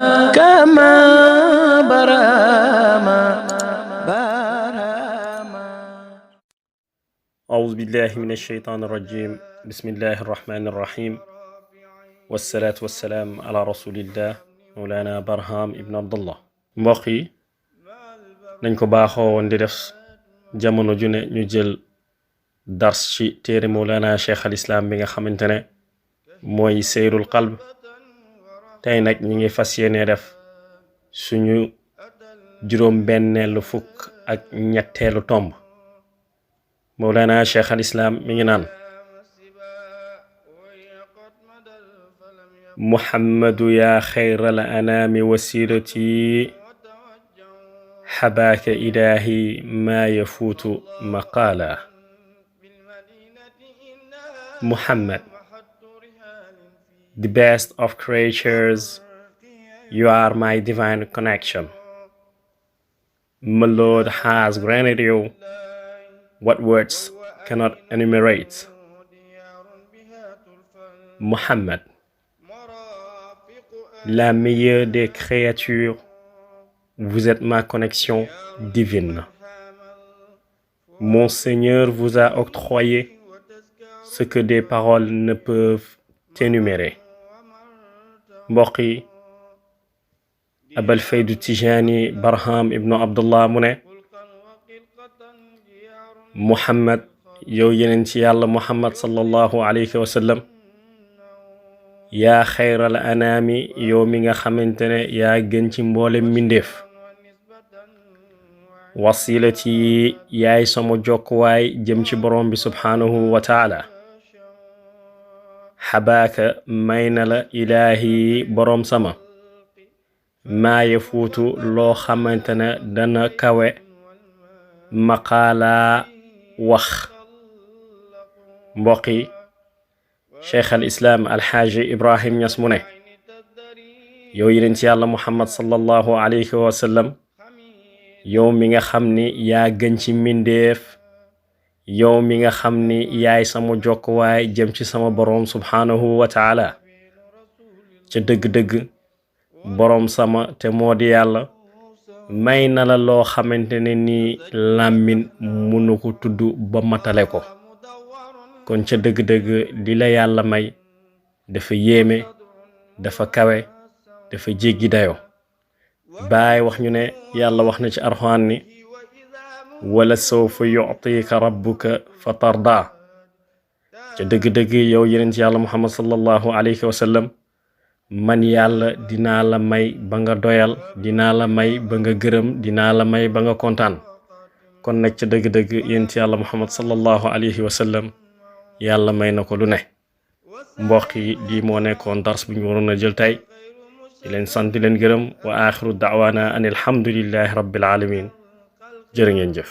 كما براما براما. أعوذ بالله من الشيطان الرجيم. بسم الله الرحمن الرحيم، والصلاة والسلام على رسول الله مولانا برهام ابن عبد الله. mbokk yi nañ ko baaxoo woon di def jamono ju ne ñu jël dars ci téere Mawlana Cheikh al Islam bi nga xamante ne mooy seyrul qalb. tey nag ñi ngi fas yéene def suñu juróom benneelu fukk ak ñetteelu tomb. Mawlana Cheikh al Islam mi ngi naan محمد يا خير الأنام وسيرتي حباك إلهي ما يفوت مقالا. Muhammad, the best of creatures, you are my divine connection. My Lord has granted you what words cannot enumerate. Muhammad, la meilleure des créatures, vous êtes ma connexion divine. Mon Seigneur vous a octroyé ce que des paroles ne peuvent énumérer. mbokk yi, Abal Faydu Tijani Barham ibnu Abdullah mu ne Muhammad, yow yeneen ci yàlla Muhammad sallallahu alayhi wa sallam, yaa xayral anaami, yow mi nga xamante ne yaa gën ci mboolem mbindeef. wasilati, yaay sama jokkuwaay jëm ci borom bi subhaanahu wa taala. xabaaka, may na la ilaahi borom sama, maa yafuutu loo xamante ne dana kawe maqaala wax. mbokk yi, Cheikh al Islam alxaaji Ibrahim Ñas mu ne yow yeneen ci yàlla Muhammad sallallahu alayhi wa sallam, yow mi nga xam ni yaa gën ci mbindeef, yow mi nga xam ni yaay sama jokkuwaay jëm ci sama boroom subhaanahu wa taala. ca dëgg-dëgg boroom sama te moo di yàlla may na la loo xamante ne ni làmmin mënu ko tudd ba matale ko. kon ca dëgg-dëgg li la yàlla may dafa yéeme, dafa kawe, dafa jéggi dayo. baay wax ñu ne yàlla wax na ci Alxuraan ni wala sawfa yu'tika rabbuka fa tarda. ca dëgg-dëgg yow yeneen ci yàlla Muhammad sallallahu alayhi wa sallam, man yàlla dinaa la may ba nga doyal, dinaa la may ba nga gërëm, dinaa la may ba nga kontaan. kon nag ca dëgg-dëgg yeneen ci yàlla Muhammad sallallahu alayhi wa sallam, yàlla may na ko lu ne. mbokk yi, lii moo nekkoon dars bu ñu waroon a jël tey. di leen sant di leen gërëm. wa axiru daawaana an alhamdulillahi rabbil alamin. jërë ngeen jëf.